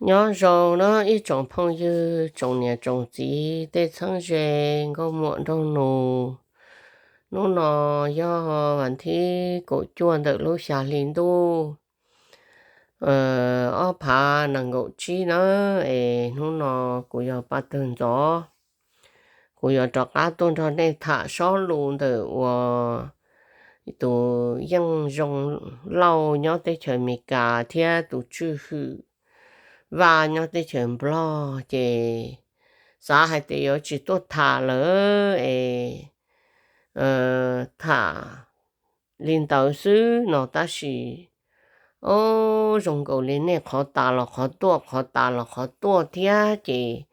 Nyob zoo na ib tsoom phooj ywg, tsoom niam tsoom txiv, tej txheeb ze, nkauj muam nraug nus. Hnub no yog vas thib kaum cuaj ntawm lub xya hli ntuj ob phav nees nkaum tsib na, es hnub no kuv yog Paj Tawg Ntxov. Kuv yuav rov qab tuaj nrog nej tham sob lus ntawm uas tus Yeej Zoo Lauj nyob teb chaws Amelikas thiab tus Tswj Hwm Vaj nyob teb chaws Nplog, ces xav hais tias yuav tsis tuaj tham lawm es tham li ntawd xwb no tab sis, o, zoo nkaus li nej qhov tas los qhov tuaj, qhov tas los qhov tuaj thiab ces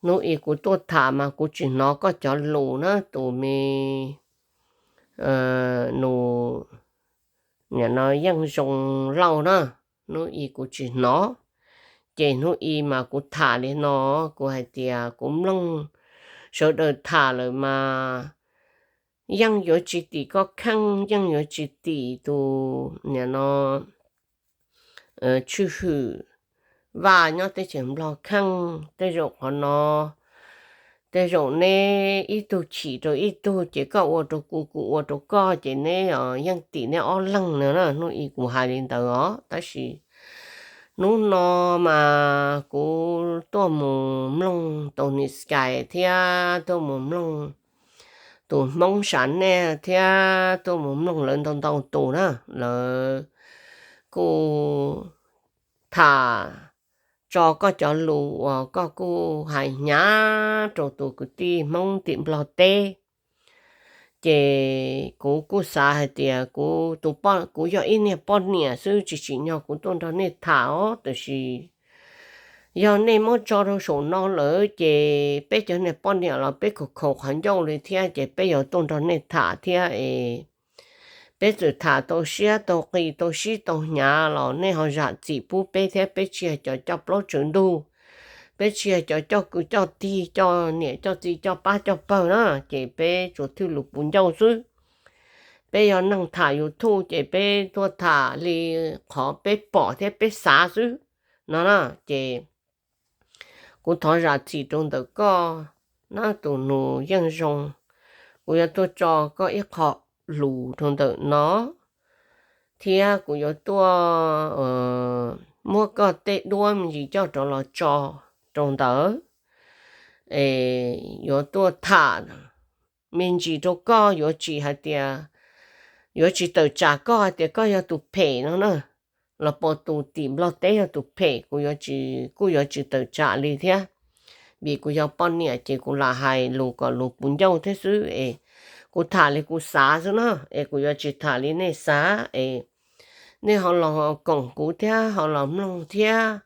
hnub i kuv tuaj tham mas kuv tsis hnov koj cov lus na tus me nus, nim no Yeej Zoo Lauj na, hnub i kuv tsis hnov. Ces hnub i mas kuv tham li no, kuv hais tias kuv mloog sawv daws tham lawm mas yeej yuav tsis tim koj kheej, yeej yuav tsis tim tus nim no Tswj Hwm Vaj nyob teb chaws Nplog kheej. Tej zaum qhov no, tej zaum neb ib tug chim rau ib tug ces koj ua rau kuv, kuv ua rau koj ces neb yeej tim neb ob leeg no na. Hnub i kuv hais li ntawd os, tab sis hnub no mas kuv tuaj mus mloog Tony Sky thiab tuaj mus mloog tus Hmoob Sam Naj thiab tuaj mus mloog lawv ntau ntau tus na, lawv kuj tham tso koj cov lus uas koj kuj hais hnyav rau tus kwv tij Hmoob tim Nplog teb. Ces kuv kuj xav hais tias kuv tus, kuv yog ib niag poj niam xwb, tsis tsim nyog kuv tuaj nrog nej tham os, tab sis yog nej muab tso rau saum no lawm ces peb cov niag poj niam los peb khaus khaus qhov ncauj li thiab, ces peb yuav tuaj nrog nej tham thiab es peb txawm tham tau siab tau qis tau sib tau hnyav los nej ho zam txim pub peb thiab, peb tsis yog cov coj plaub tsawv ntug, peb tsis yog cov coj kwv coj tij, coj niam coj txiv coj pab coj pawg na, ces peb tsuas thwj lus puv ncauj xwb. Peb yog neeg tham YouTube ces peb tuaj tham li qhov peb pom thiab peb xav xwb no na. Ces kuv thov zam txim rau ntawm koj na tus nus Yeej Zoo, kuv yuav tuaj tso koj ib qho lus rau ntawm no, thiab kuv yuav tuaj muab koj tej duab me ntsis coj rov los tso rau ntawd, es yuav tuaj tham me ntsis rau koj, yuav tsis hais tias, yuav tsis tawm tsam koj hais tias koj yog tus phem no na, los puas tus tim Nplog teb yog tus phem, kuv yuav tsis, kuj yuav tsis tawm tsam li thiab. Vim kuv yog poj niam ces kuv lam hais lus kom lus puv ncauj thiab xwb es kuv tham li kuv xav xwb na, es kuv yuav tsis tham li nej xav es nej ho los koom kuv thiab ho los mloog thiab,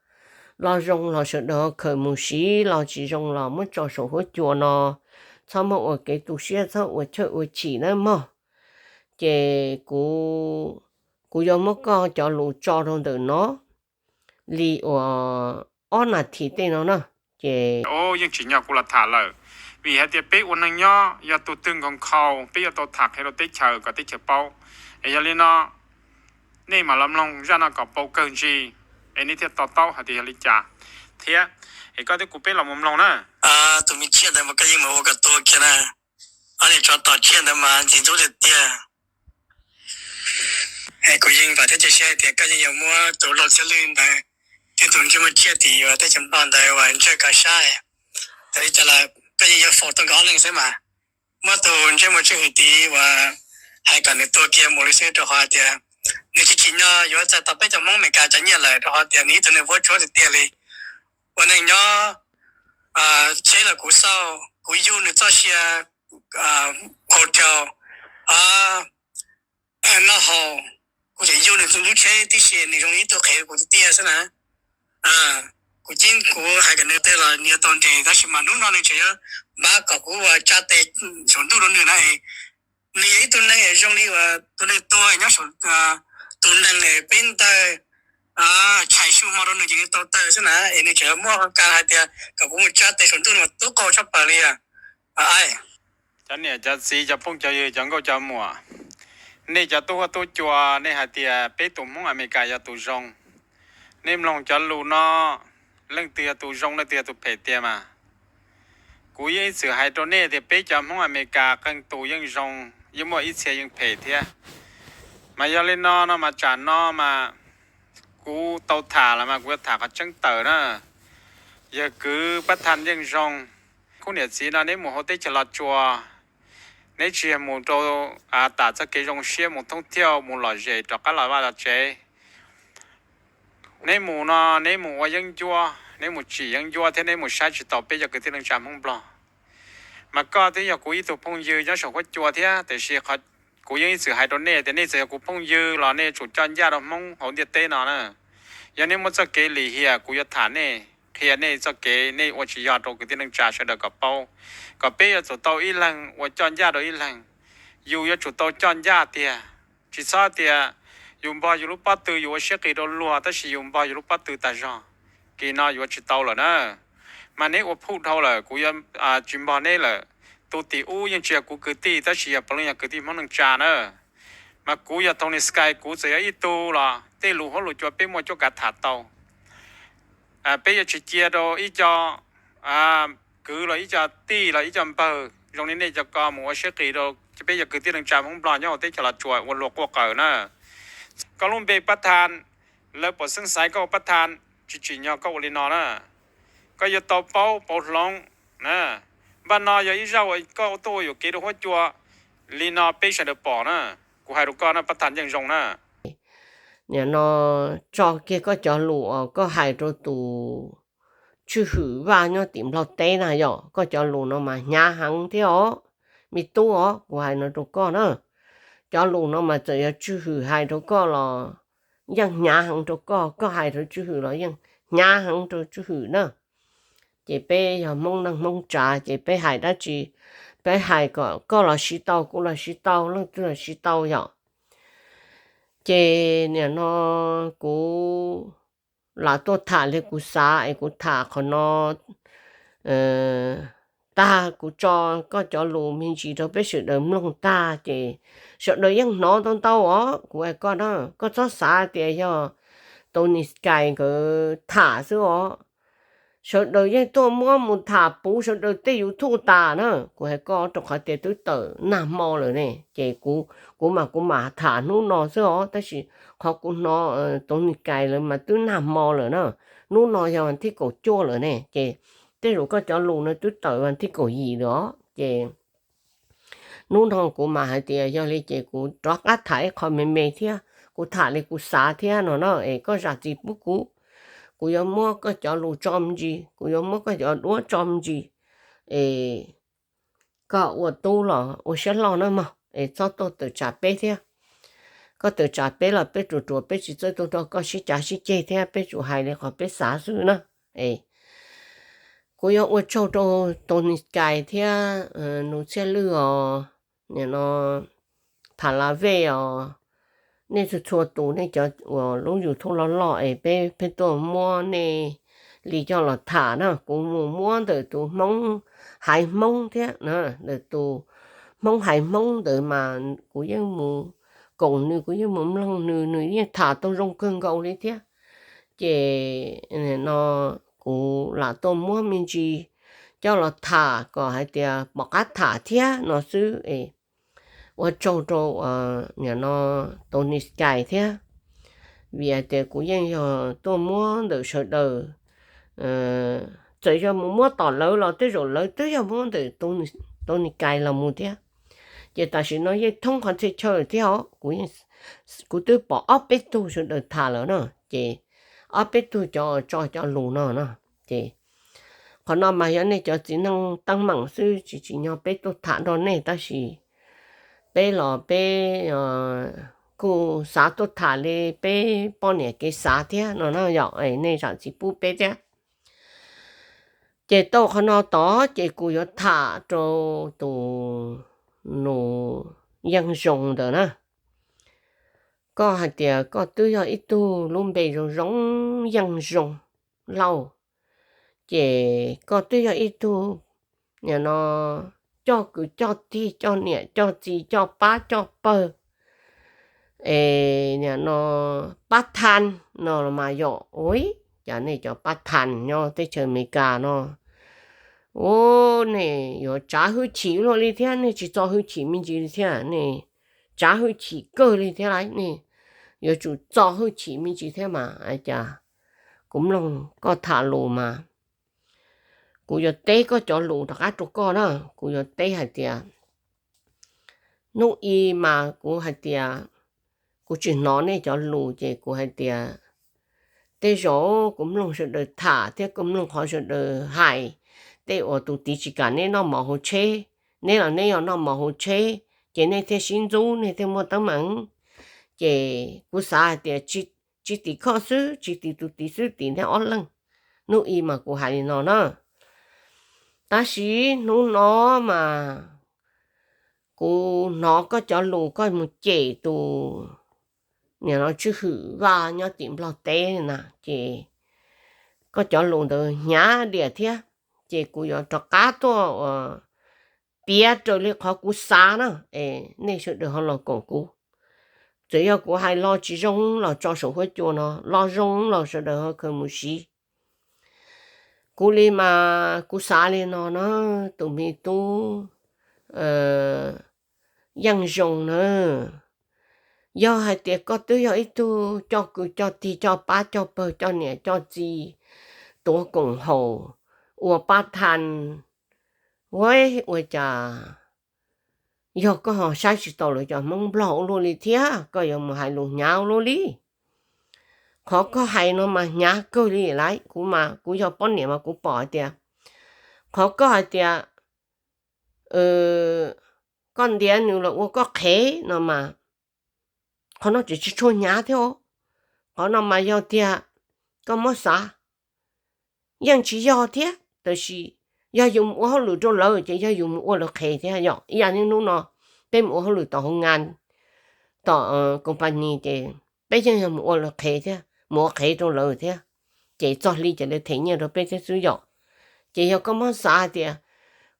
los zoo los sawv daws ho khaws mus siv, los tsis zoo los muab tso saum huab cua no, txhob muab ua kev tu siab, txhob ua chawj ua chim nawb mog. Ces kuv, kuv yuav muab koj cov lus tso rau ntawm no li uas ob nas this tej no na. Ces yeej tsis nyog kuv los tham lawm, vim hais tias peb ua neej nyob yog tus twg nkaus nkhaus peb yuav tau tham qhia rau teb chaws kom teb chaws paub. Es yog li no nej mam los mloog zaj no kom paub kawg ntsis, es nej thiaj to taub hais tias yog li cas thiab. Es koj thiab kuv peb los mus mloog na. Tus me tsiaj ntawd mas koj yeej mus ua kom tuag kiag na. Ob niag tsov tom tsiaj ntawd mas ntxim ntxub tiag tiag. Es kuv yeej vam thiab cia siab hais tias koj yeej yuav muab tus lau txhiab lwj ntawd thiab tus ntsej muag tsiaj tim uas teb chaws Nplog ntawd uas ntsawj koj sab. Yog li cas los koj yeej yuav faus tau nkawd ob leeg xwb mas. Muab tus ntsej muag tswj hwm tid uas hais kom nws tuag kiag mus li xwb, rau qhov tias nws tsis tsim nyog yuav txais tau peb cov Hmoob Amelikas cov nyiaj lawm, rau qhov tias nws ib tug neeg vuab tsuab tiag tiag li. Ua neeg nyob tsheb los kuv xauj, kuv yug nws txoj sia, hotel, noj haus, kuv tseem yug nws lub tsheb tib si, nws zoo li ib tug qhev kuv tiag tiag xwb na. Kuv ceeb kuv hais kom nws twg los nws yuav tau nres, tab sis mas hnub no nws tseem yuav npab kom kuv ua tsa tes saum ntuj rau nws na. Nws yog ib tug neeg zoo li uas tus neeg tuag nyob saum, tus neeg peb ntawg tshais su hmo rau nws ces nws tau tawg xwb na, es nws tseem muaj ka hais tias kom kuv mus tsa tes saum ntuj no tub qau tshaj plaws li. Cov niam cov txiv, cov phooj cov ywg, cov nkauj cov muam, nej cov tub huab tub cua, nej hais tias peb tus Hmoob Amelikas yog tus zoo, Nej mloog cov lus no, leej twg yog tus zoo, leej twg yog tus phem tiag mas. Kuv yeej ib txwm hais rau nej tias peb cov Hmoob Amelikas qee tus yeej zoo, yeej muaj ib txhia yeej phem thiab. Mas yog li no no mas tsam no mas kuv tau tham los mas kuv yuav tham qhov tseeb tawm na. Yawg kwv Pab Thaj yeej zoo, khub niam txiv no neb mus hauv teb chaws Los Tsuas, neb tsis yog mus rau, a, tam txoj kev zoo siab mus thoob thiaj mus lom zem rov qab los vaj los tsev. Neb mus no neb mus ua yeeb ncuab, neb mus tsim yeeb ncuab thiab neb mus saib tsis taus peb cov kwv tij neej tsa Hmoob Nplog. Mas koj twb yog kuv ib tug phooj ywg nyob saum huab cua thiab, tiam sis kuv yeej ib txwm hais rau nej tias nej txawm yog kuv phooj ywg los nej yuav tsum coj ncaj rau Hmoob hauv ntiaj teb no na. Yog nej muaj txoj kev lim hiam kuv yuav tham nej, qhia nej txoj kev nej ua tsis yog rau kwv tij neej tsa sawv daws kom paub, kom peb yuav tsum tau ib leeg ua coj ncaj rau ib leeg. Yus yuav tsum tau coj ncaj tiag, tsis txhob tias yus npog yus lub pob tw yus ua siab qis rau luag tab sis yus npog yus lub pob tw tas zog. Kis no yuav tsis tau lawm na. Mas neb ua phuj dhau lawm kuv yuav tsis npog neb lawm. Tus tim ub yeej tsis yog kuv kwv tij tab sis yog puav leej yog kwv tij Hmoob neej tsa na. Mas kuv yog Tony Sky, kuv txawm yog ib tug los tej lus huab lus cua peb muaj cuab kav tham tau. Peb yuav tsis cia rau ib co kwv los ib co tij los ib co npawg zoo li nej cov ko mus ua siab qis rau peb cov kwv tij neej tsa Hmoob Nplog nyob hauv teb chaws Los Tsuas ua luag quaj qawm na. Koj lub npe Pab Thaj, lawv puas xeeb xaiv koj ua Pab Thaj? Tsis tsim nyog koj ua li no na. Koj yuav tau paub pauv hloov na. Npaj no yog ib zaj uas koj tuaj ua yuam kev rau huab cua li no peb sawv daws pom na. Kuv hais rau koj na, Pab Thaj yeej zoo na. Nim no tso kiag koj cov lus uas koj hais rau tus tswj hwm vaj nyob tim Nplog teb na yom, koj cov lus no mas hnyav heev thiab os, me tub os, kuv hais no rau koj na. Cov lus no mas txawm yog tswj hwm hais rau koj los yeej hnyav heev rau koj, koj hais rau tswj hwm los yeej hnyav heev rau tswj hwm na. Ces peb yog Hmoob neej Hmoob tsav ces peb hais dab tsi, peb hais kom koj los siv tau, kuv los siv tau, leej twg los siv tau yom. Ces nim no kuv lam tuaj tham li kuv xav es kuv tham qhov no tag, kuv tso koj cov lus me ntsis rau peb sawv daws mloog tag ces sawv daws yeej hnov ntau ntau os. Kuv hais koj na, koj txhob xav tias yog Tony Sky nkawd tham xwb os. Sawv daws yeej tuaj muab mus tham puv sawv daws tej YouTube tas na. Kuv hais koj rau qhov tias twb tawm nag hmo lawm ne, ces kuv, kuv mas kuv mam tham hnub no xwb os, tab sis qhov kuv hnov Tony Sky lawv mas twb nag hmo lawm na. Hnub no yog vas thib kaum cuaj lawm ne, ces tej zaum koj cov lus no twb tawm vas thib kaum yim lawm os. Ces hnub no kuv mam hais tias yog li ces kuv rov qab tham ib qho me me thiab, kuv tham li kuv xav thiab no na, es koj zam txim pub kuv. Kuv yuav muab koj cov lus tso me ntsis, kuv yuav muab koj cov duab tso me ntsis, es koj ua tub los ua siab loj na mog, es txhob tuaj tawm tsam peb thiab. Koj tawm tsam peb los peb ruam ruam peb tsis txawj tuaj nrog koj sib cav sib ceg thiab, peb tsuas hais li qhov peb xav xwb na. Es kuv yuav ua tsaug rau Tony Sky thiab Nus Txhiaj Lwj os, nim no Pha La Vej os, nej txhua txhua tus nej cov uas lub YouTube loj loj es peb pheej tuaj muab nej li coj los tham na, kuv mus muab ntawm tus Hmoob haiv Hmoob thiab, ntawm tus Hmoob haiv Hmoob ntawd mas kuv yeej mus koom nws, kuv yeej mus mloog nws, nws yeej tham tau zoo kawg nkaus li thiab. Ces no kuv lam tuaj muab me ntsis coj los tham kom hais tias pom qab tham thiab no xwb es ua tsaug rau nim no Tony Sky thiab, vim hais tias kuv yeej yog tuaj muab ntawm sawv daws, txawm yog mus muab tom lawv los tej zaum lawv twb yog muab ntawm Tony Sky los mus thiab. Ces tam sim no yeej thoob qhov txhia chaw thiab os, kuv twb pom ob peb tug sawv daws tham lawm na, ces ob peb tug cov tso cov lus no na, ces qhov no mas yog nej cov txiv neej teeb meem xwb, tsis tsim nyog peb tuaj tham nrog nej, tab sis peb los peb kuj xav tuaj tham li peb poj niam kev xav thiab no na yom, nej zam txim pub peb thiab. Ces tau qhov no tod ces kuv yuav tham rau tus nus Yeej Zoo ntawd na. Koj hais tias koj twb yog ib tug lub npe zoo zoo Yeej Zoo Lauj, ces koj twb yog ib tug nim no coj kwv coj tij coj niam coj txiv coj pab coj pawg, es nim no pab tha no los mas yom, ua cas nej cov pab tha nyob teb chaws Amelikas no, u, nej yuav tsav hwj chim luaj li thiab, nej tsis txo hwj chim me ntsis li thiab, nej tsav hwj chim kawg li thiab lauj, nej yuav tsum txo hwj chim me ntsis thiab mas. Ua cas kuv mloog koj tham lus mas kuv yuav teb koj cov lus rov qab rau koj na. Kuv yuav teb hais tias, hnub i mas kuv hais tias kuv tsis hnov nej cov lus ces kuv hais tias, tej zaum kuv mloog sawv daws tham thiab kuv mloog qhov sawv daws hais, tej uas tus tid tsis kam neb noj mov hauv tsheb, neb los neb yog noj mov hauv tsheb, ces nej thiaj sib ntxub, nej thiaj muaj teeb meem. Ces kuv xav hais tias tsis tim koj xwb, tsis tim tus tid xwb, tim neb ob leeg. Hnub i mas kuv hais li no na. Tab sis hnub no mas kuv hnov koj cov lus koj mus cem tus nim no Tswj Hwm Vaj nyob tim Nplog teb na, ces koj cov lus ntawd hnyav diam thiab, ces kuv yuav rov qab tuaj ua piav raws li qhov kuv xav na, es nej sawv daws ho los koom kuv. Txawm yog kuv hais lo tsis zoo los tso saum huab cua no, lo zoo los sawv daws ho khaws mus siv. Kuv li mas kuv xav li no na, tus me tub Yeej Zoo na, yog hais tias koj twb yog ib tug coj kwv coj tij coj pab coj pawg coj niam coj txiv tuav koom haum ua pab tha, ua, ua cas yog koj ho saib tsis taus lawv cov Hmoob Nplog ua luaj li thiab koj yuav mus hais lus hnyav ua luaj li. Qhov koj hais no mas hnyav kawg li lauj, kuv mas kuv yog poj niam mas kuv pom hais tias qhov koj hais tias koj ntiav nws los ua koj qhev no mas, qhov no tseem tsis tshua hnyav thiab os. Qhov no mas yog tias koj muab xav, yeej tsis yog thiab, tab sis yog yus mus ua hauj lwm rau lawv ces yog yus mus ua lawv qhev thiab yom. Ib yam li hnub no peb mus ua hauj lwm tom hoo nkas, tom company ces peb yeej yog mus ua lawv qhev thiab, mus ua qhev rau lawv thiab, ces txog hli ces lawv them nyiaj rau peb thiab xwb yom. Ces yog koj muab xav hais tias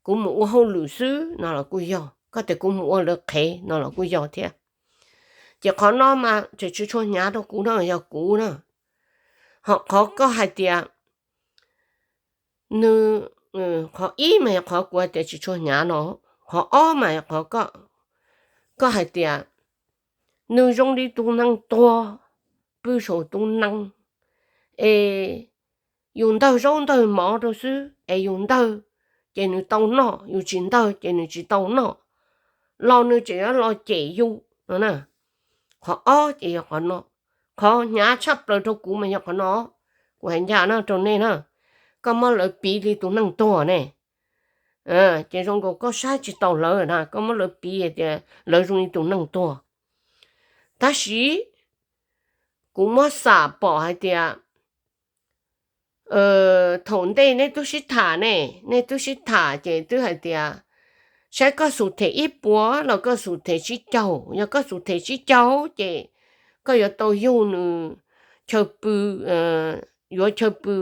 kuv mus ua hauj lwm xwb no los kuj yog, koj tias kuv mus ua lawv qhev no los kuj yog thiab. Ces qhov no mas tseem tsis tshua hnyav rau kuv no, yog kuv na. Ho qhov koj hais tias nws, qhov ib mas yog qhov kuv hais tias tsis tshua hnyav no, qhov ob mas yog qhov koj hais tias nws zoo li tus neeg tuag pw saum tus nees, es yus ntawg zaub ntawg mov rau xwb, es yus ntawg ces nws tau noj, yus tsis ntawg ces nws tsis tau noj, los nws tseem yuav los cem yus no na. Qhov ob ces yog qhov no, qhov hnyav tshaj plaws rau kuv mas yog qhov no. Kuv hais ncaj na rau nej na, koj muab lawv piv li tus neeg tuag ne, ces zoo nkaus koj saib tsis taus lawv na, koj muab lawv piv hais tias lawv zoo li tus neeg tuag. Tab sis kuv muab xam pom hais tias thaum ntej nej twb sib tham ne, nej twb sib tham ces twb hais tias saib koj xub them ib puas los koj xub them tsib caug, yog koj xub them tsib caug ces koj yuav tau yug nws chaw pw, yuav chaw pw,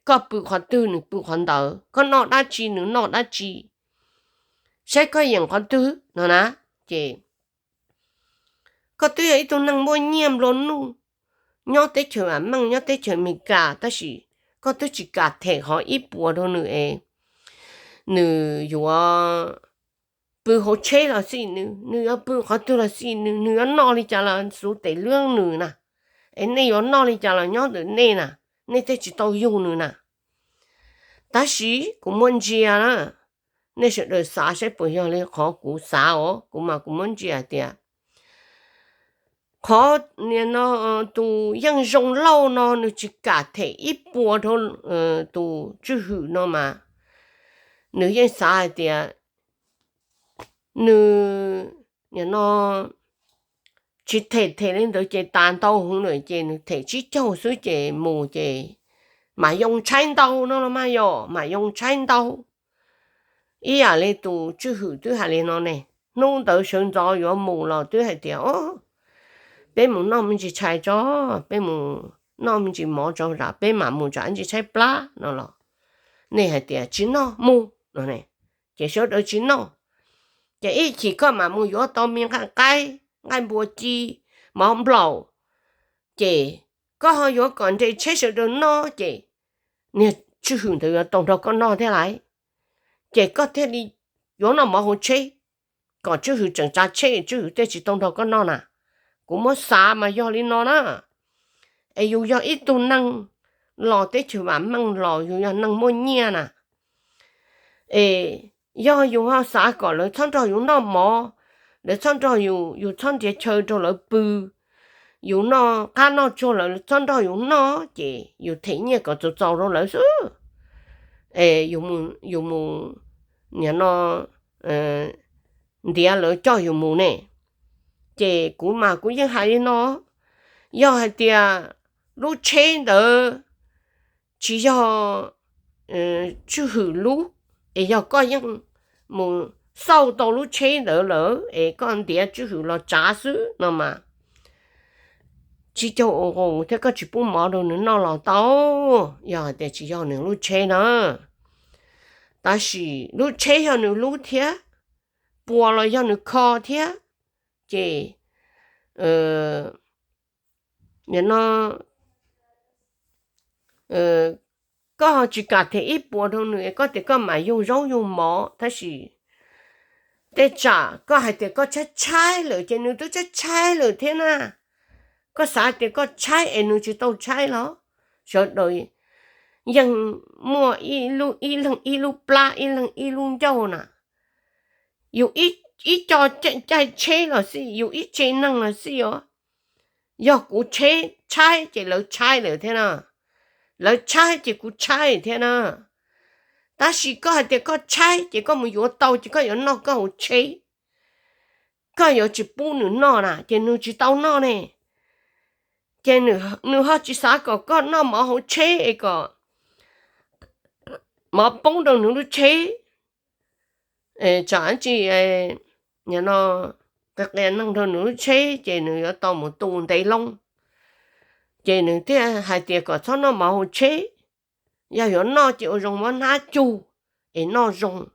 koj pw qhov twg nws pw qhov ntawd, koj noj dab tsi nws noj dab tsi, saib koj yeem qhov twg no na. Ces koj twb yog ib tug neeg muaj nyiaj nplua nuj nyob teb chaws Am Meej, nyob teb chaws Amelikas, tab sis koj twb tsis kam them qhov ib puas rau nws es nws yuav pw hauv tsheb los xij nws, nws yuav pw qhov twg los xij nws, nws yuav noj li cas los xub tes luab nws na, es nej yuav noj li cas los nyob ntawm nej na, nej thiaj tsis tau yug nws na. Tab sis kuv muab ntsia na, nej sawv daws xav saib puas yog li qhov kuv xav os, kuv mas kuv muab ntsia hais tias qhov nim no tus Yeej Zoo Lauj no nws tsis kam them ib puas rau tus Tswj Hwm no mas nws yeej xav hais tias nws nim no tsis them them li ntawd ces tas ntau hwv lawm ces nws them tsib caug xwb ces mus ces mam yoo tshaib ntau no los mas yog mam yoo tshaib ntau. Ib yam li tus Tswj Hwm twb hais li no ne, hnub ntawd sawv ntxov yuav mus los twb hais tias, o, peb mus noj me ntsis tshais tso, peb mus noj me ntsis mov tso, peb mam mus tsam ntsis tshaib plab no los nej hais tias tsis noj mus no ne, ces sawv daws tsis noj. Ces ib chim koj mam mus yuav tau me nqaij qaib nqaij npua ci, mov nplaum, ces koj ho yuav kom nres tsheb sawv daws noj ces niag tswj hwm ntawd yuav tau nrog koj noj thiab lauj. Ces koj thiaj li yuav noj mov hauv tsheb, kom tswj hwm tseem tsav tsheb tswj hwm thiaj tsis tau nrog koj noj na. Kuv muab xav mas yog li no na. Es yus yog ib tug neeg los teb chaws vam meej los yus yog neeg muaj nyiaj na, es yog yus ho xav kom lawv txhob nrog yus noj mov, lawv txhob nrog yus, yus txhob nrhiav chaw rau lawv pw, yus noj qab noj tsuag lawv txhob nrog yus noj ces yus them nyiaj kom txaus txaus rau lawv xwb. Es yus mus, yus mus, nim no ntiav lawv coj yus mus ne. Ces kuv mas kuv yeej hais li no, yog hais tias lub tsheb ntawd tsis yog tswj hwm lub, es yog koj yeej mus xauj tau lub tsheb ntawd lawm es koj ntiav tswj hwm los tsav xwb no mas tsis caug ua qus thiab koj tsis pub mov rau nws noj los tau, yog hais tias tsis yog nws lub tsheb na. Tab sis lub tsheb yog nws lub thiab, puas los yog nws kho thiab, ces no koj ho tsis kam them ib puas rau nws es koj tias koj mam yug zaub yug mov tab sis tej tsam koj hais tias koj tshaib tshaib lawm ces nws twb tshaib tshaib lawm thiab na. Koj xav tias koj tshaib es nws tsis tau tshaib los? Sawv daws yeej muaj ib leeg ib lub plab, ib leeg ib lub ncauj na. Yus ib co caij tsheb los xij, yus ib tse neeg los xij os, yog kuv tshaib ces lawv tshaib lawm thiab na, lawv tshaib ces kuv tshaib thiab na. Tab sis koj hais tias koj tshaib ces koj mus yuav tau ces koj yuav noj koj hauv tsheb, koj yuav tsis pub nws noj na ces nws tsis tau noj ne. Ces nws ho tsis xav kom koj noj mov hauv tsheb es kom mov poob rau nws lub tsheb. Tsam tsis no qias qias neeg rau nws lub tsheb ces nws yuav tau mus tu ntev loo. Ces nws thiaj hais tias kom txhob noj mov hauv tsheb, yog yuav noj ces ua zoo muab hnab cug es noj zoo.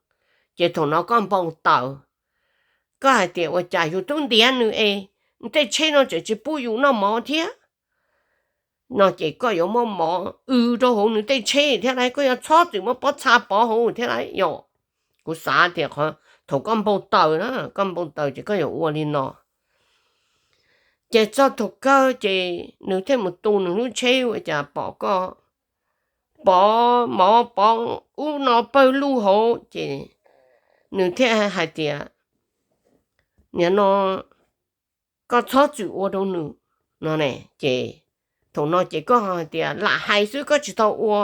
Ces thaum no koj npau taws, koj hais tias ua cas yus twb ntiav nws es tej tsheb no tseem tsis pub yus noj mov thiab no ces koj yuav muab mov w rau hauv nws tej tsheb thiab lauj, koj yuav txhob txwm muab pob txha pov hauv thiab lauj yom. Kuv xav tias thaum koj npau taws na, koj npau taws ces koj yuav ua li no. Ces txog thaum kawg ces nws thiaj mus tu nws lub tsheb ua cas pom koj pov mov pov ub no pawg lug hauv ces nws thiaj hais tias, nim no koj txhob txwm ua rau nws no ne. Ces thaum no ces koj hais tias lam hais xwb koj tsis tau ua.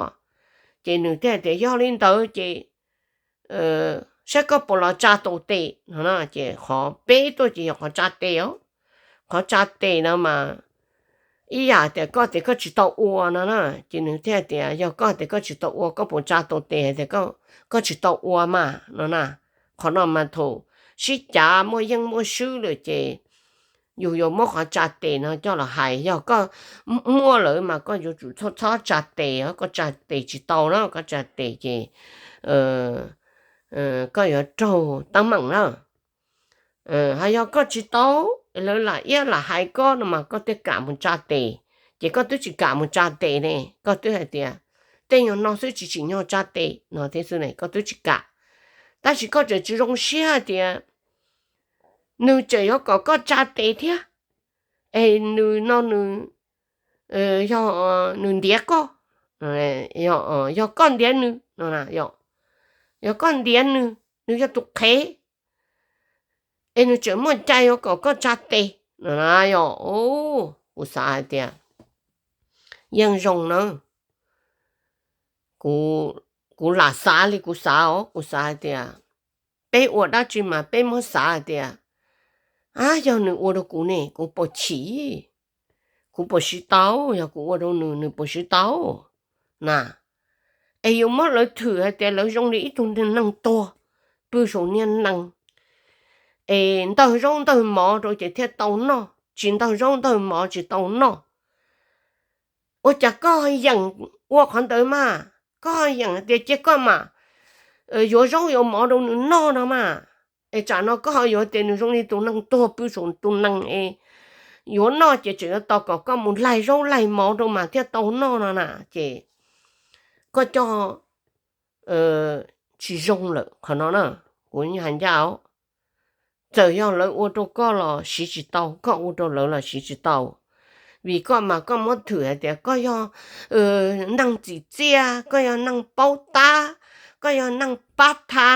Ces nws thiaj hais tias yog li ntawd ces saib koj puas los tsa tau tes no na. Ces qhov peb tuaj ces yog qhov tsa tes os. Qhov tsa tes no mas ib yam tias koj tias koj tsis tau ua no na, ces nws thiaj tias yog koj tias koj tsis tau ua koj puas tsa tau tes hais tias koj tsis tau ua mas no na. Qhov no mas thaum sib cav muaj yeej muaj swb lawm ces yus yuav muab qhov tsa tes no coj los hais. Yog koj muaj lawm mas koj yuav tsum txhob tsa tes, koj tsa tes tsis tau na, koj tsa tes ces koj yuav raug teeb meem na. Ho yog koj tsis tau, lawv lam iab lam hais koj no mas koj thiaj kam mus tsa tes, ces koj twb tsis kam mus tsa tes ne, koj twb hais tias tej nyuag no xwb tsis tsim nyog tsa tes no thiab xwb ne, koj twb tsis kam. Tab sis koj tseem tsis zoo siab hais tias nws tseem yuav kom koj tsa tes thiab, es nws no nws yog nws ntiav koj, yog koj ntiav nws no, yog koj ntiav nws, nws yog tus qhev, es nws tseem muaj cai yuav kom koj tsa tes no na. Yog kuv xav hais tias yeej zoo na, kuv lam xav li kuv xav os, kuv xav hais tias peb ua dab tsi mas peb muab xav hais tias, a, yog nws ua rau kuv ne kuv puas chim, kuv puas siv tau, yog kuv ua rau nws nws puas siv tau na. Es yuav muab lawv thwm hais tias lawv zoo li ib tug neeg tuag pw saum niag nees, es ntawg zaub ntawg mov rau ces thiaj tau noj, tsis ntawg zaub ntawg mov tsis tau noj. Ua cas koj yeem ua qhov ntawd mas, koj yeem tias cia koj mam yuav zaub yuav mov rau nws noj no mas, es tsam no koj ho yuav tias nws zoo li tus neeg tuag pw saum tus nees es yuav noj ces tseem yuav tos kom koj mus laig zaub laig mov rau mas thiaj tau noj no na. Ces koj coj tsis zoo lawm qhov no na. Kuv hais ncaj os, txawm yog lawv ua rau koj los siv tsis tau, koj ua rau lawv los siv tsis tau. Vim koj mas koj muab thwm hais tias koj yog neeg txim txiaj, koj yog neeg paub tab, koj yog neeg pab tha,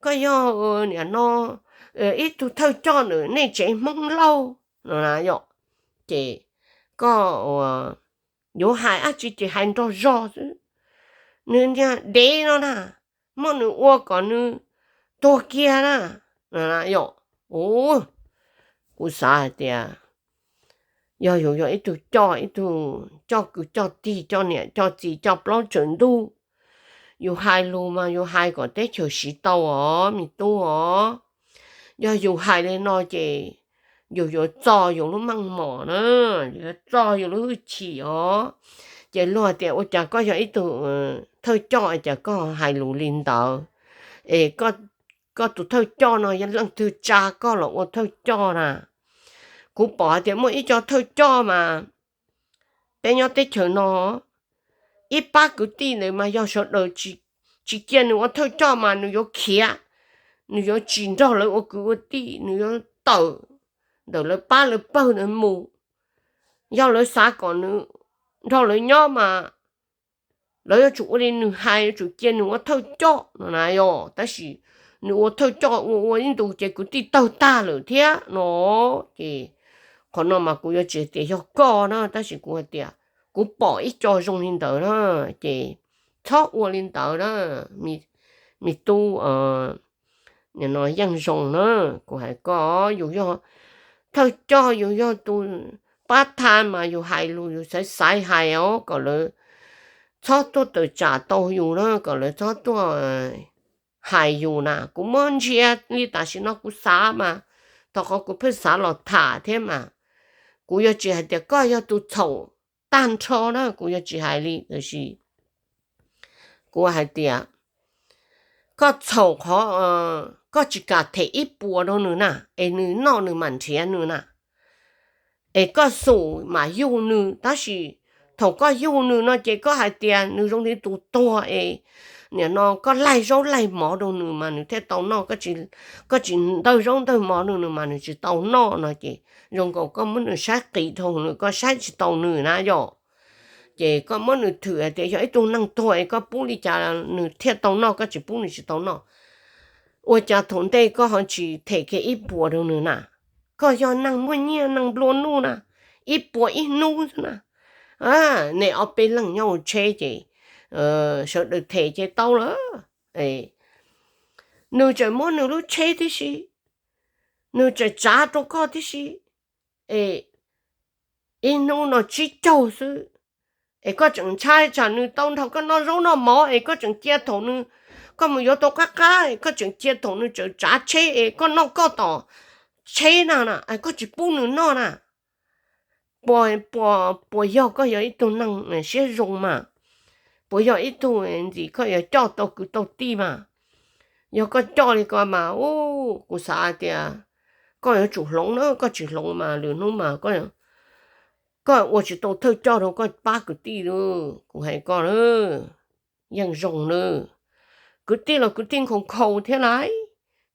koj yog nim no ib tug thawj coj ntawm nej tsev Hmoob Lauj no na yom. Ces koj yuav hais dab tsi ces hais nrog zog xwb. Nws niag dev no na, muab nws ua kom nws tuag kiag na. Yom, kuv xav hais tias yog yus yog ib tug coj, ib tug coj kwv coj tij, coj niam coj txiv, coj plaub tsaws ntug, yus hais lus mas yus hais kom teb chaws siv tau os me tub os. Yog yus hais li no ces yus yuav txo yus lub meej mom na, yus yuav txo yus lub hwj chim os. Ces luag tias ua cas koj yog ib tug thawj coj es cas koj hais lus li ntawd, es koj tus thawj coj no yog leej twg tsa koj los ua thawj coj na? Kuv pom hais tias muaj ib co thawj coj mas peb nyob teb chaws no, ib pab kwv tij ntawd mas yog sawv daws tsis cia nws ua thawj coj mas nws yuav khiav, nws yuav tsis nrog lawv ua kwv ua tij, nws yuav tawm ntawm lawv pab lawv pawg ntawd mus. Yog lawv xav kom nws nrog lawv nyob mas lawv yuav tsum ua li nws hais, yuav tsum cia nws ua thawj coj no na yom. Tab sis nws ua thawj coj ua ua ib ntus ces kwv tij tawg tag lawm thiab no. Ces qhov no mas kuv yuav tsis hais tias yog koj na, tab sis kuv hais tias kuv pom ib co zoo li ntawd na. Ces txhob ua li ntawd na, me tub. Nim no yeej zoo na, kuv hais koj, yus yog thawj coj, yus yog tus pab tha mas yus hais lus yus xaiv xaiv hais os, kom lawv txhob tuaj tawm tsam tau yus na, kom lawv txhob tuaj hais yus na. Kuv muab ntsia li tam sim no kuv xav mas, thaum qhov kuv pheej xav los tham thiab mas, kuv yuav tsis hais tias koj yog tus txhaum tag nrho na, kuv yuav tsis hais li, tiam sis kuv hais tias koj txhaum qhov koj tsis kam them ib puas rau nws na, es nws noj nws mam nrhiav nws na. Es koj xum mam yug nws, tab sis thaum koj yug nws no ces koj hais tias nws zoo li tus tuag es nim no koj laig zaub laig mov rau nws mas nws thiaj tau noj, koj tsis ntawg zaub ntawg mov rau nws mas nws tsis tau noj no ces zoo nkaus koj muab nws saib qis dhau nws, koj saib tsis tau nws na yom. Ces koj muab nws thwm hais tias yog ib tug neeg tuag es koj pub li cas nws thiaj tau noj, koj tsis pub nws tsis tau noj. Ua cas thaum ntej koj ho tsis them kiag ib puas rau nws na? Koj yog neeg muaj nyiaj neeg nplua nuj na, ib puas ib hnub xwb na, nej ob peb leeg nyob hauv tsheb ces sawv daws them ces tau lawm. Nws tseem muab nws lub tsheb tib si, nws tseem tsav rau koj tib si, es ib hnub no tsib caug xwb, es koj tseem ntshai tsam nws tau nrog koj noj zaub noj mov es koj tseem cia thaum nws, koj mus yuav tau qab qab es koj tseem cia thaum nws tseem tsav tsheb es koj noj koj tom tsheb na na, koj tsis pub nws noj na. Puas, puas yog koj yog ib tug neeg siab zoo mas? Puas yog ib tug ntxim koj yuav coj tau kwv tau tij mas? Yog koj coj li ko mas, u, kuv xav tias koj yuav tsum hloov na, koj tsis hloov mas lwm hnub mas koj ua tsis tau thawj coj rau koj pab kwv tij li. Kuv hais koj, yeej zoo na. Kwv tij los kwv tij nkhaus nkhaus thiab lauj.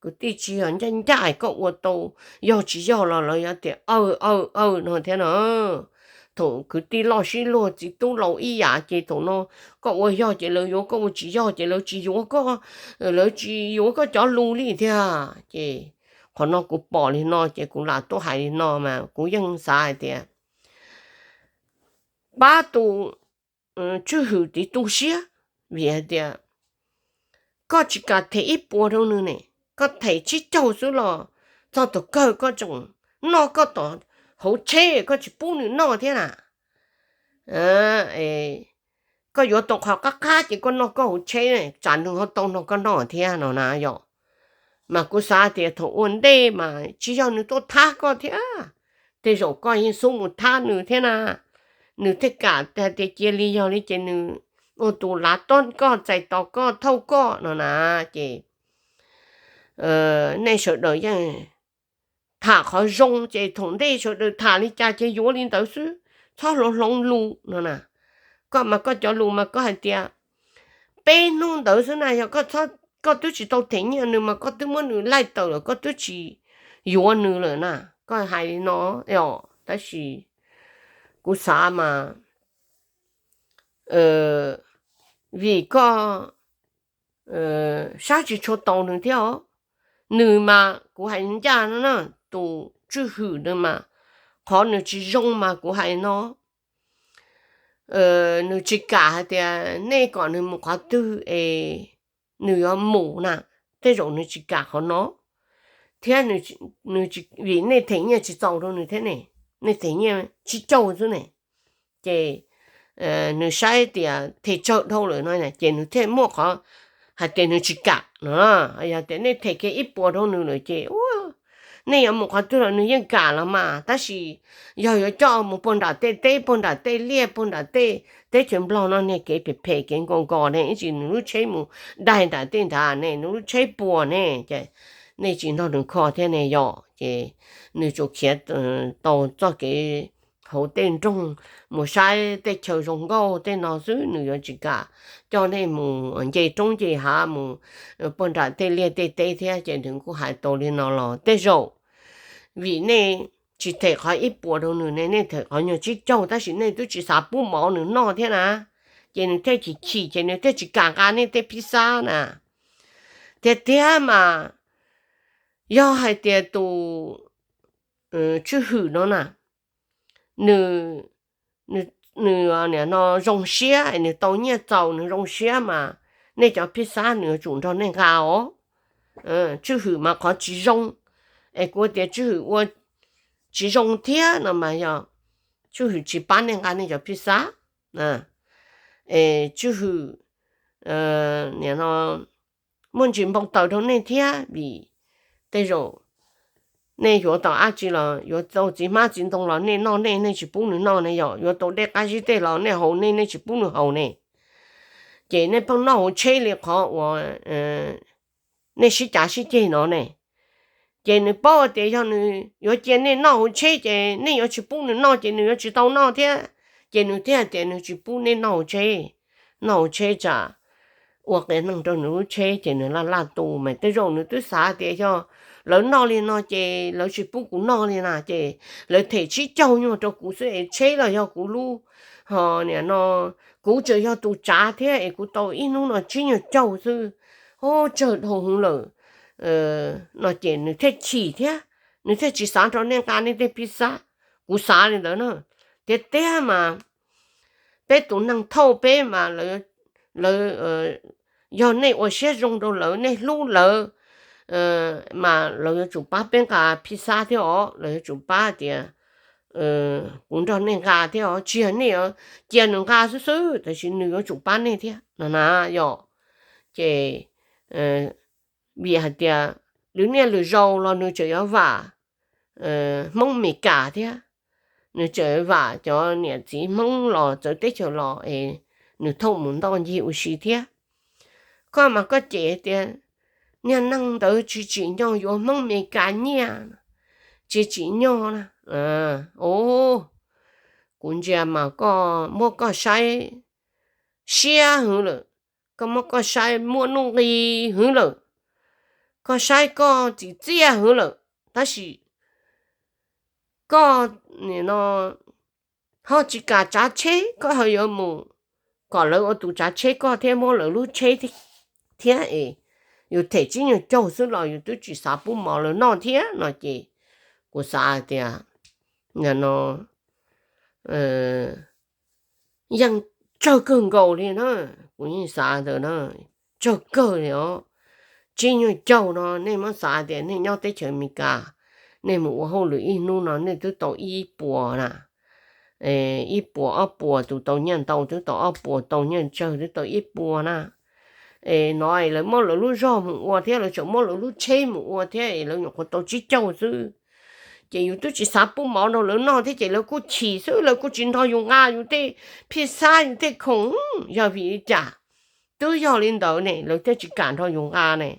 Kwv tij tsis yog ncaj ncaj koj ua tau, yog tsis yog los lawv yuav tias aw aw aw no thiab na. Thaum kwv tij loj sib luag txiv tub laus ib yam ces thaum no koj ua yog ces lawv yuav koj, ua tsis yog ces lawv tsis yuav koj, lawv tsis yuav koj cov lus li thiab. Ces qhov no kuv pom li no ces kuv lam tuaj hais li no mas kuv yeej xav hais tias pab tus tswj hwm tid tu siab, vim hais tias koj tsis kam them ib puas rau nws ne, koj them tsib caug xwb los txog thaum kawg koj tseem noj koj tom hauv tsheb, koj tsis pub nws noj thiab na. Koj yuav tau qhov qab qab ces koj noj koj hauv tsheb, tsam nws ho tau nrog koj noj thiab no na yom. Mas kuv xav tias thaum ua ntej mas tsis yog nws tuaj thab koj thiab, tej zaum koj yeej xub mus thab nws thiab na. Nws thiaj kam hais tias cia li, yog li ces nws ua tus lav tob koj, txais tos koj, thauj koj no na. Ces nej sawv daws yeej tham qhov zoo ces thaum ntej sawv daws tham li cas ces yuav li ntawd xwb, txhob hloov hloov lus no na. Koj mas koj cov lus mas koj hais tias peb hnub ntawd xwb na, yog koj twb tsis tau them nyiaj nws mas koj twb muab nws laij tawm lawm, koj twb tsis yuav nws lawm na. Koj hais li no os, tab sis kuv xav mas vim koj saib tsis tshua tau nws thiab os. Nws mas kuv hais ncaj no na, tus Tswj Hwm nws mas qhov nws tsis zoo mas kuv hais no, nws tsis kam hais tias nej kom nws mus qhov twg es nws yuav mus na, tej zaum nws tsis kam qhov no thiab. Vim nej them nyiaj tsis txaus rau nws thiab ne, nej them nyiaj tsib caug xwb ne, ces nws saib tias them tsawg dhau lawm no ces nws thiaj muaj qhov hais tias nws tsis kam no. Yog tias nej them kiag ib puas rau nws lawm ces nej yuav mus qhov twg los nws yeej kam los mas, tab sis yog yuav coj mus puag nram tej teb, puag nram tej liaj, puag nram tej teb chaws Nplog no niag kev phem phem kev nkos nkos ne, ib tsam nws lub tsheb mus daig nram tej nrad ne, nws lub tsheb puas ne, ces nej tsis nrog nws kho thiab ne yom. Ces nws tsuas khiav tau txoj kev hauv tej nroog mus saib tej chaw zoo nkauj tej no xwb, nws yuav tsis kam coj nej mus nce roob nce hav mus puag nram tej liaj tej teb thiab. Ces nws kuj hais tau li no los tej zaum vim nej tsis them qhov ib puas rau nws ne, nej them qhov nyuag tsib caug, tab sis nej twb tsis xav pub mov nws noj thiab na, ces nws thiaj chim chim ces nws thiaj tsis kam nqa nej tej phij xab na. Tiag tiag mas yog hais tias tus Tswj Hwm no na, nws, nws nim no zoo siab, nws tau nyiaj txaus, nws zoo siab mas nej cov phij xab nws yuav tsum nrog nej nqa os. Tswj Hwm mas qhov tsis zoo, es kuv tias Tswj Hwm ua tsis zoo thiab no mas yog Tswj Hwm tsis pab nej nqa nej cov phij xab, es Tswj Hwm nim no muaj ntsis npau taws rau nej thiab, vim tej zaum nej yuav tau dab tsi los yuav tau txiv hmab txiv ntoo los nej noj nej, nej tsis pub nws noj ne yom, yuav tau dej qab zib tej los nej haus nej, nej tsis pub nws haus ne. Ces nej pheej noj hauv tsheb li qhov uas nej sib cav sib ceg no ne. Ces nws paub tias yog nws yuav cia nej noj hauv tsheb ces nej yuav tsis pub nws noj ces nws yuav tsis tau noj thiab. Ces nws thiaj tias nws tsis pub nej noj hauv tsheb, noj hauv tsheb tsam ua qias neeg rau nws lub tsheb ces nws laj laj tu. Mas tej zaum nws twb xav tias yog lawv noj li no ces lawv tsis pub kuv noj li na, ces lawv them tsib caug nyuag rau kuv xwb es tsheb los yog kuv lub ho nim no kuv tseem yog tus tsav thiab es kuv tau ib hnub no tsib nyuag caug xwb, o tsawg dhau hwv lawm no ces nws thiaj chim thiab, nws thiaj tsis xav nrog nej nqa nej tej phij xab. Kuv xav li ntawd na. Tiag tiag mas peb tus neeg thauj peb mas lawv, yog nej ua siab zoo rau lawv, nej hlub lawv mas lawv yuav tsum pab peb nqa phij xab thiab os, lawv yuav tsum pab tias kuv nrog nej nqa thiab os, tsis yog nej cia nws nqa xwb xwb, tab sis nws yuav tsum pab nej thiab no na yom. Ces vim hais tias lwm niaj lwm zaus los nws tseem yuav vam Hmoob Mes Kas thiab, nws tseem vam cov niam txiv Hmoob los txawv teb chaws los es nws thauj mus ntoj ncig ua si thiab. Koj mas koj cem tias niag neeg ntawd tsis tsim nyog yuav Hmoob Mes Kas nyiaj, tsis tsim nyog na. O, kuv ntsia mas koj muab koj saib siab hwv lawm, koj muab koj saib muaj nuj nqis hwv lawm, koj saib koj txim txiaj hwv lawm, tab sis koj nim no ho tsis kam tsav tsheb, koj ho yuav mus kom lawv ua tus tsav tsheb koj thiab muab lawv lub tsheb thiab es yus them tsib nyuag caug xwb los yus twb tsis xav pub mov lawv noj thiab no ces kuv xav hais tias no yeej tsawg kawg nkaus li na. Kuv yeej xav ntawd na, tsawg kawg li os. Tsib nyuag caug no nej muab xav tias nej nyob teb chaws Amelikas, nej mus ua hauj lwm ib hnub no nej twb tau ib puas na, ib puas ob puas, tus tau nyiaj ntau twb tau ob puas, tau nyiaj tsawg twb tau ib puas na. Es no lawv muab lawv lub zog mus ua thiab lawv tseem muab lawv lub tsheb mus ua thiab es lawv nyuam qhuav tau tsib caug xwb. Ces yus twb tsis xav pub mov rau lawv noj thiab ces lawv kuj chim xwb, lawv kuj tsis nrog yus nqa yus tej phij xab yus tej khoom. Yog vim li cas? Twb yog li ntawd ne lawv thiaj tsis kam nrog yus nqa ne.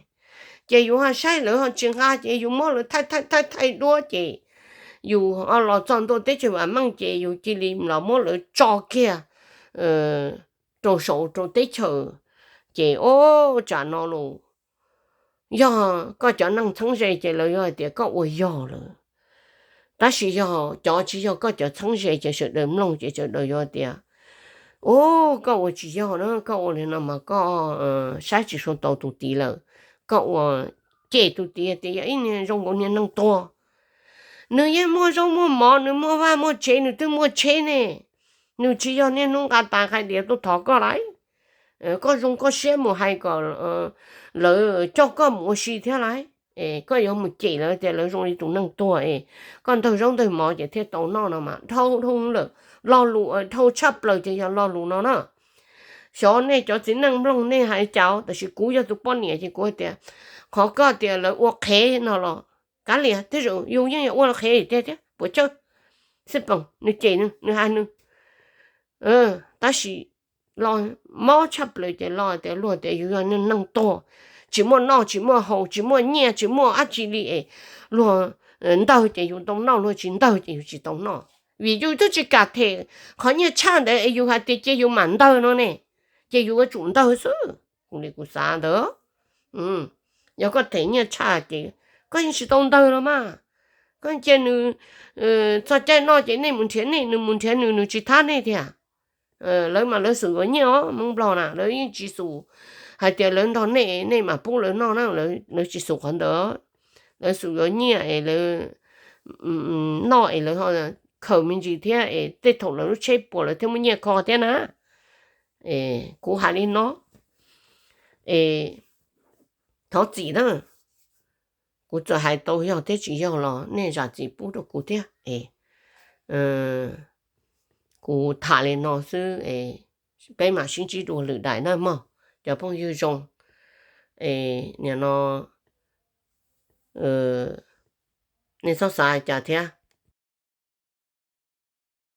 Ces yus ho saib lawv ho tsis nqa ces yus muab lawv thaij thaij thaij thaij duab ces yus ho los txog ntua teb chaws vam meej ces yus cia li los muab lawv tso kiag rau saum rau teb chaws. Ces ua tsam no los yog koj cov neeg txheeb ze ces lawv yuav hais tias koj ua yog lawm. Tab sis yog cov tsis yog koj cov txheeb ze ces sawv daws mloog ces sawv daws yuav tias, u, koj ua tsis yog na, koj ua li no mas koj saib tsis tau tus tid lawm, koj ua cem tus tid tias yog ib niag zoo nkaus niag neeg tuag. Nws yeej muaj zaub muaj mov, nws muaj vaj muaj tsev, nws twb muaj tsheb ne. Nws tsis yog niaj hnub nqa tas nqa diav tuaj thov koj lauj. Koj zoo koj siab mus hais kom lawv coj koj mus ua si thiab lauj. Koj yuav mus cem lawv tias lawv zoo li tus neeg tuag es koj ntawg zaub ntawg mov ces thiaj tau noj no mas dhau dhau lawm. Lo lus dhau tshaj plaws ces yog lo lus no na. Xyov nej cov txiv neej mloog nej hais cas, tab sis kuv yog tus poj niam ces kuv hais tias qhov koj tias lawv ua qhev no los kav liam, tej zaum yus yeej yuav ua qhev tiag thiab puas tsawg. Xij peem nws cem nws, nws hais nws, tab sis los mob tshaj plaws ces los tias luag tias yus yog neeg tuag, tsis muaj noj tsis muaj haus, tsis muaj nyiaj tsis muaj dab tsi li es luag ntawg ces yus tau noj, luag tsis ntawg ces yus tsis tau noj. Vim yus twb tsis kam them qhov nyiaj tshaj ntawd es yus hais tias cia yus mam ntawg no ne, ces yus yuav tsum ntawg xwb. Kuv li kuv xav ntawd. Yog koj them nyiaj tshaj ces koj yeej tsis tau ntawg los mas. Koj cia nws txog caij noj ces nej mus nrhiav nej, nws mus nrhiav nws, nws tsis thab nej tiag. Lawv mas lawv xum yuav nyiaj os, Hmoob Nplog na lawv yeej tsis xum hais tias lawv nrog nej, nej mam pub lawv noj na, lawv tsis xum qhov ntawd. Lawv xum yuav nyiaj es lawv noj es lawv khaws me ntsis thiab es tej thaum lawv lub tsheb puas lawv thiaj muaj nyiaj kho thiab na. Kuv hais li no es thov txim na. Kuv txawm hais tau yog thiab tsis yog los nej zam txim pub rau kuv thiab es kuv tham li no xwb es peb mam sib ntsib dua lwm daim na mog cov phooj ywg zoo. Es nim no nej txhob xav cas thiab,